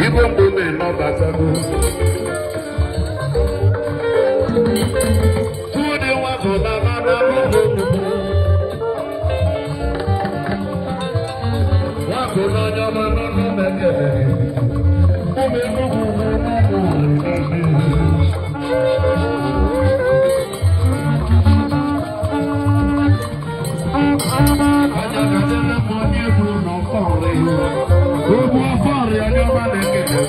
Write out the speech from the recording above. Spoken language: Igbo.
Igwe mgbume nọbatago. Chude nwakọ na na n'ụlọ. Nwakọ n'onye ọma n'ọnụ mekele. Ụmụ Enugwu ugwu n'ugwu. Anya gadere m onye gburu n'ọfọrị. Ogbu ọfọrị, onye ọma na-ekele.